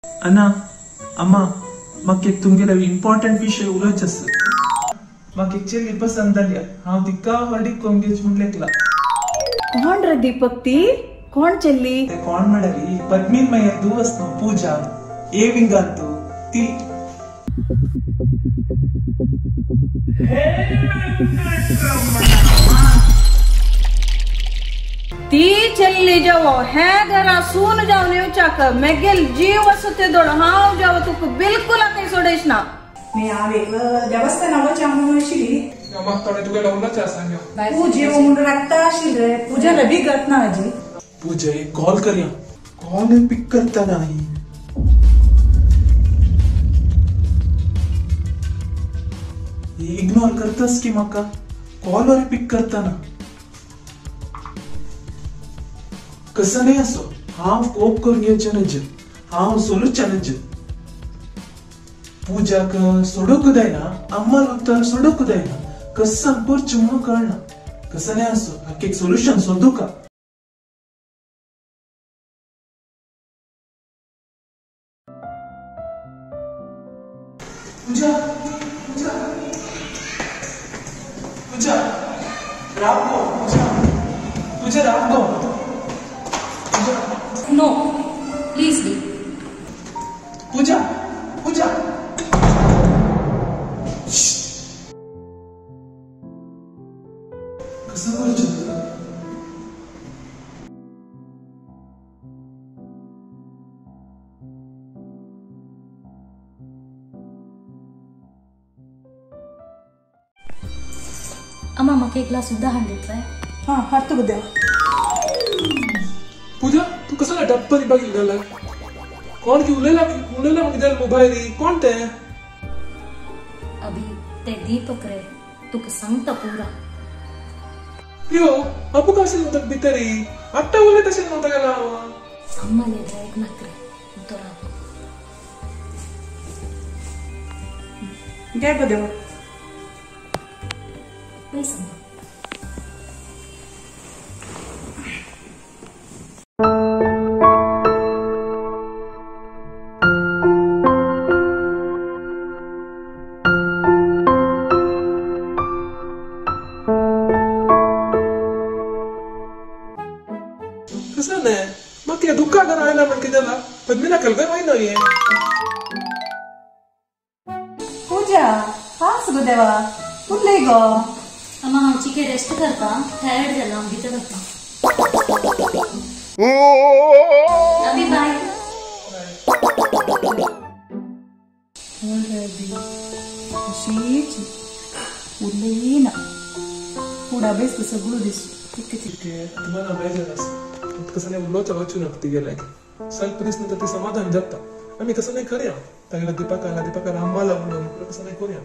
अना अम्मा म्हाका एक तुमगेले इम्पॉर्टंट विशय उलोवचो आसा. म्हाका एक चेली पसंत जाल्या, हांव तिका व्हडीक एंगेज म्हूण लेखला. कोण रे दीपक ती? कोण चेल्ली? ते कोण म्हळ्यार पद्मीन मागीर धूव आसा न्हू पूजा, ए विंगान तूं ती. ती चल्ली जावो है घरा सून जावन येवच्याक मेगेल जीव आसा ते दोळ हांव जावो तुका बिलकुल आतां सोडयच ना. मी हांव एक देवस्थाना वचया म्हणून आशिल्ली. म्हाका थोडें तुगे लग्नाचें आसा. पूजे म्हणून राखता आशिल्ले पूजाला बी गत ना आजी. पूजा कॉल करया, कॉल पिक करता ना ही. इग्नोर करतास की म्हाका, कॉल पिक करता ना. कसं नाही असो हांव कोप करून घेवचें नज, हांव सोलूचें नज. पूजाक सोडूंक जायना, अम्माल उतर सोडूंक जायना, कसं करचें म्हणून कळना. कसं नाही असो हाका एक सोल्युशन सोदूका. पूजा पूजा पूजा राव गो, पूजा पूजा राव गो. No, please leave. Pooja Pooja कसं करचें? अम्मा म्हाका एक ग्लास उदक हाडून दितलें? हां हाडटा गो देवा. पूजा तू कसं ना डब्बा दिवपाक येयलें? कोण की उलयला उलयला म्हाका मोबायली कोण ते? अभी ते दीपक रे, तुका सांगता पुरा. यो अप्पू कशें न्हू भितरी आत्तां उलयता अशें न्हू तागेलो हांव. अम्माले जायक नाक रे तो राव. घे गो देवा. पयस अम्मा. कसं न्हय म्हाका दुख्खा घरा आयला म्हण कितें जालां? पद्मिना कलगय मागीर न्हय हें. पूजा हांच गो देवा, उलय गो. अम्मा हांव चिके रेस्ट करता, टायर्ड जाला हांव, भितर वता. अभी बाय. कोण रे अभी अशीच उलयना, फुडा बेस सगळो दीस. तुम्हाला बेजार आसा कसं नाही उलोवचें वचूं नाका तिगेल्याक. ಸ್ವಲ್ಪ दीस नंतर ती समाधान जाता. आमी कसं नाही करया तागेल्या दीपकाला, दीपकाला अम्माला उलोवन कसं नाही करूया.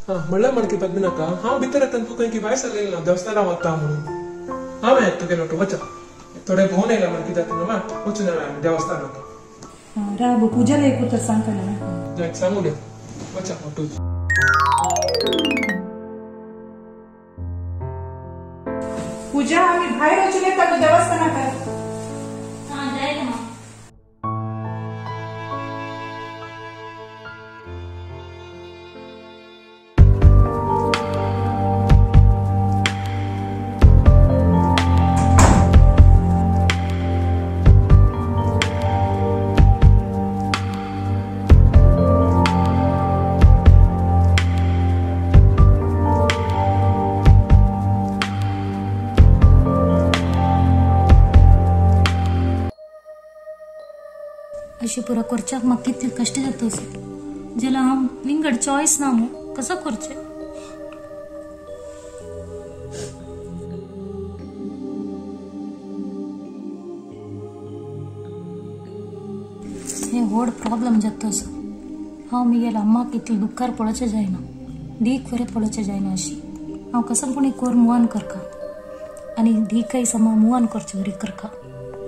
हां म्हणल्यार म्हण की पद्मिनाका हांव भितर येता तूं खंय की भायर सरलें ना देवस्थाना वता म्हणून. हांव येता तुगेलो ऑटो वचा, थोडें भोंवन येयला म्हण कितें जाता मा वचून येया आमी देवस्थानाक. राव पूजाला एक उतर सांगता ना. जायत सांगून ये वचा ऑटो. पूजा आमी भायर वचून येता गो देवस्थानाक. हां जायत अम्मा. अशी पुरा करच्याक म्हाका कितले कश्ट जाता अशें जाल्यार हांव विंगड चॉयस ना मू कसो करचें? हें व्हड प्रॉब्लम जाता असो. हांव म्हगेल्या अम्माक इतलें दुख्खार पळोवचें जायना, दीक बरें पळोवचें जायना. अशी हांव कसो पूण एक वर मुवान करता आनी दीकय समा मुवान करचें वरी करता.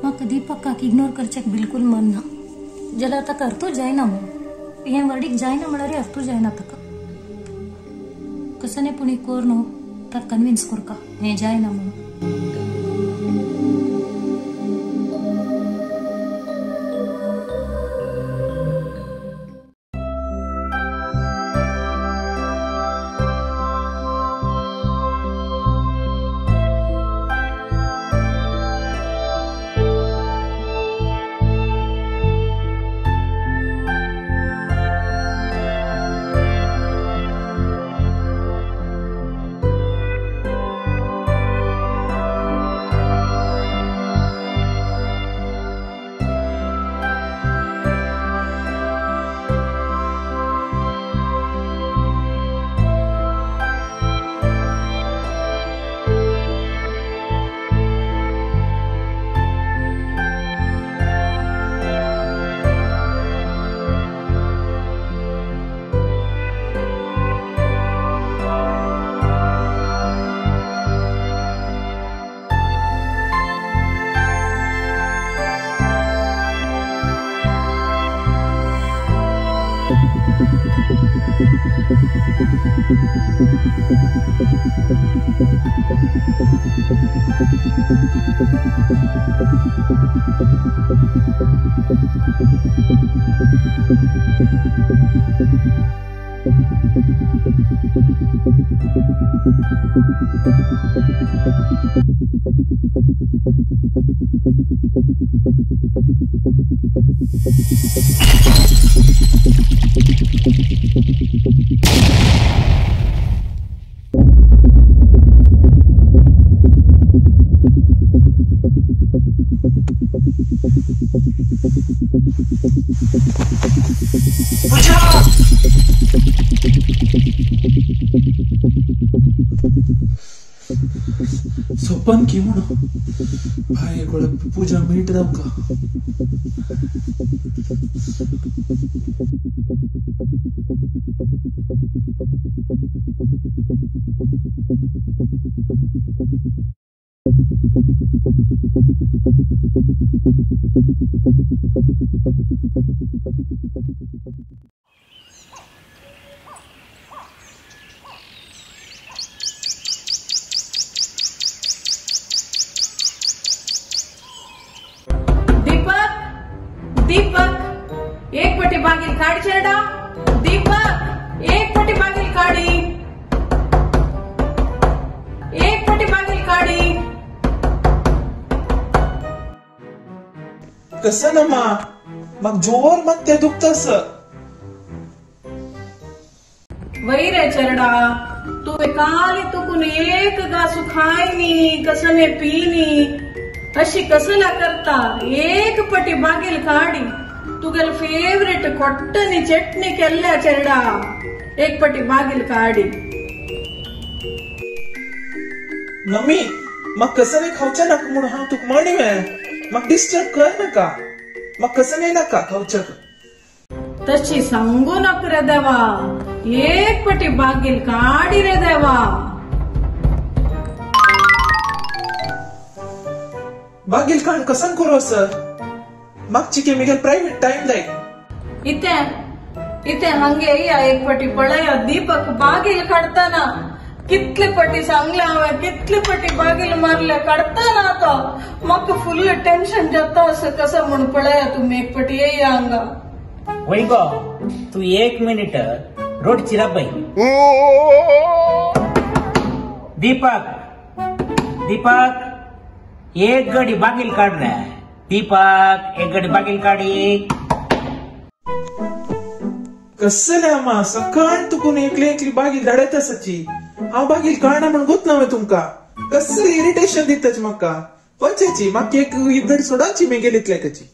म्हाका दीपकाक इग्नोर करच्याक बिलकूल मन ना, जाल्यार ताका अर्थूच जायना मू. हें वर्डीक जायना म्हळ्यार अर्थूच जायना ताका. कसं न्ही पूण एक वर न्हू ताका कन्विन्स करता हें जायना म्हणून. सपन की म्हणून भाई गोळा पूजा मीट राव का. दीपक एक पटी बागील काढ चेरडा. दीपक एक पटी बागील काढी, एक पटी बागील काढी. कसं ना मा मग जोर मग ते दुखतस. वही रे चेरडा, तू काली तुकून एक घासू खायनी कसने पीनी अशी कसला करता. एक पटी बागील काढी, तुगेल फेवरेट ಕೊಟ್ಟನಿ चटणी केल्ल्या चेरडा. एक पटी बागील काढी. मम्मी मग कसं नाही खावच्या नाका म्हणून हांव तुका म्हणवे, मग डिस्टर्ब कर नका, मग कसं नाही नाका खावच्याक. तशी सांगू नका रे देवा, एक पटी बागील काढी रे देवा. बागील काढ कसं करू असं? मागची के मिगेल प्राइवेट टाइम जाय. इथे इथे हंगे एक पटी पळया दीपक बागील काढताना कितले पटी सांगले हांवें, कितले पटी बागील मारले काढताना तो म्हाका फुल टेन्शन जाता असं कसं म्हण पळया तुम्ही एक पटी येया हांगा. वय गो तू एक मिनिट रोड चिराबाई. दीपक दीपक एक गडी बागील काढ रे. दीपक एक गडी बागील काढी. कसं मा सकाळ तुकून एकली एकली बागील धाडत आसाची. हांव बागील काडना म्हण गोत ना तुमका. कसं इरिटेशन दिताच म्हाका. वचाची म्हाका एक गडी सोडाची मी गेली त्याची.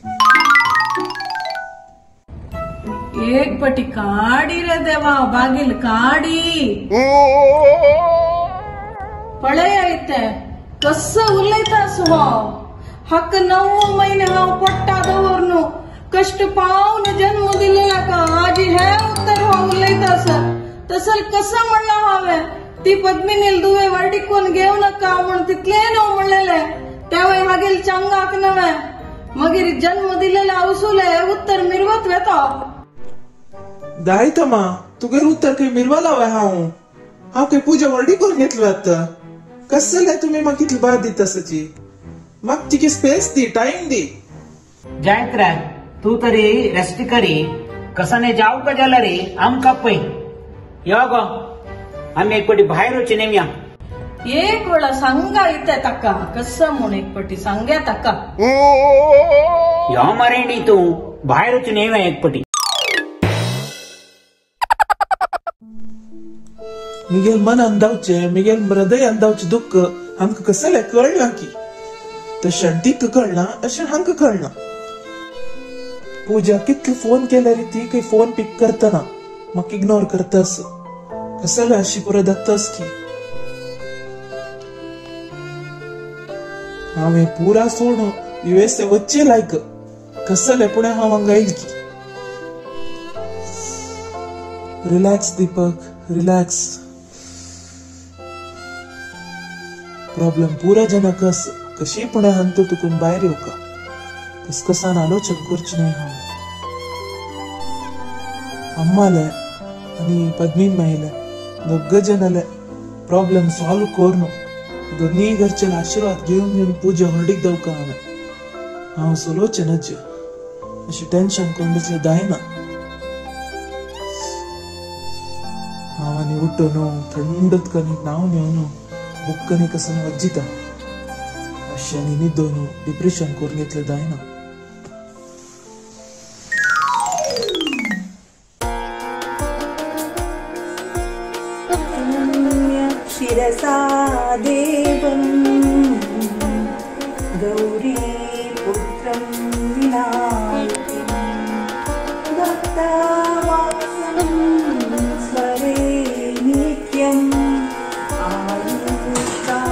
एक पटी काडी रे देवा बागील काडी. पळया इथे कसं उलयता हो. हक्क 9 महिने हांव पोट्टा दवरनु कष्ट पावन जन्म दिलेला का आजी हे उत्तर हो उलयता सर. तसल कसं म्हणला हांवें ती पद्मिनील दुवे वार्डिकोन घेव नका म्हण तितले न्हू म्हणलेले तेवय हागेल चंगाक नवे. मगीर जन्म दिलेला उसुले उत्तर मिरवत वेतो. दायत मा तुगेर उत्तर काही मिरवाला वय. हांव हांव काही पूजा व्हडली करून घेतलो आतां. कसले तुम्ही म्हाका कितली बाद दिता आसाची. म्हाका तिकी स्पेस दी, टाइम दी. जायत रे तू तरी रेस्ट करी. कसाने जाऊ का जाला रे आमका पै यो गो आम्ही एक पटी भायर वचून नेमया. एक वेळा सांगा इथे ताका कसं म्हण एक पटी सांग्या ताका. यो मरे नी तू भायर वचून येव्या एक पटी. मिगेल मन अंदावचे मिगेल हृदय अंदावचे दुःख हांकां कसलें कळना की तशें दीक कळना अशें हांकां कळना. पूजा कितले फोन केल्यार ती काही फोन पिक करतना म्हाका इग्नोर करता असं. कसलें अशी पुरो जातास की हांवें पुरा सोडून युएसए वच्चे लायक कसलें पूण हांव हांगा येयल की. Relax Deepak relax. Problem पुरा जनकस कशी पुणे हंतो तुकून भायर येवका. कस कसान आलोचन करचें न्हय हांव. अम्माले आनी पद्मीन मायले दोग जनाले प्रॉब्लेम सॉल्व करून दोन्ही घरचे आशीर्वाद घेऊन घेऊन पूजा होर्डीक दवका हांवें. हांव सोलोचें नज अशें टेन्शन करून बसलें जायना. हांव आनी उठून थंड उदकांनी न्हांवन येवन बुक्कनी कसो वज्जिता. अशें आनी न्हिदोन डिप्रेशन करून घेतलें जायना. शिरसा देवं गौरी पुत्रं विनायकं भक्तवासं स्मरे नित्यं आयुष्कामार्थसिद्धये.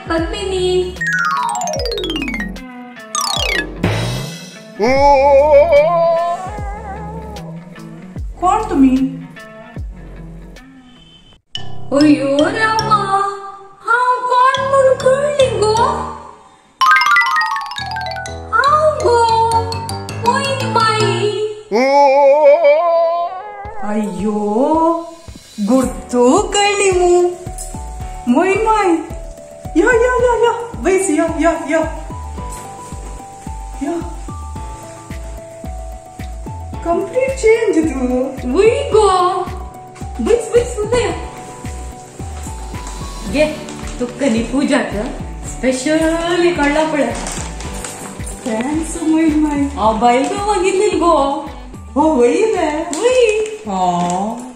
पद्मिनी. कोण तुम्ही? अयो रामा, हांव कोण म्हूण कळ्ळी गो? हांव गो मोहिनी बाई. अय्यो गुर्तू कळ्ळी मू मोहिनी माई. यो यो यो यो बैस यो यो यो यो कंप्लीट चेंज तू. वय गो बैस बैस उलय गे. तुक्कनी पूजाक स्पेशली कळ्ळा पळय. Thanks Mohini माई. हांव बायल गो मागिल्ली गो. हो वय वे. वय. हां.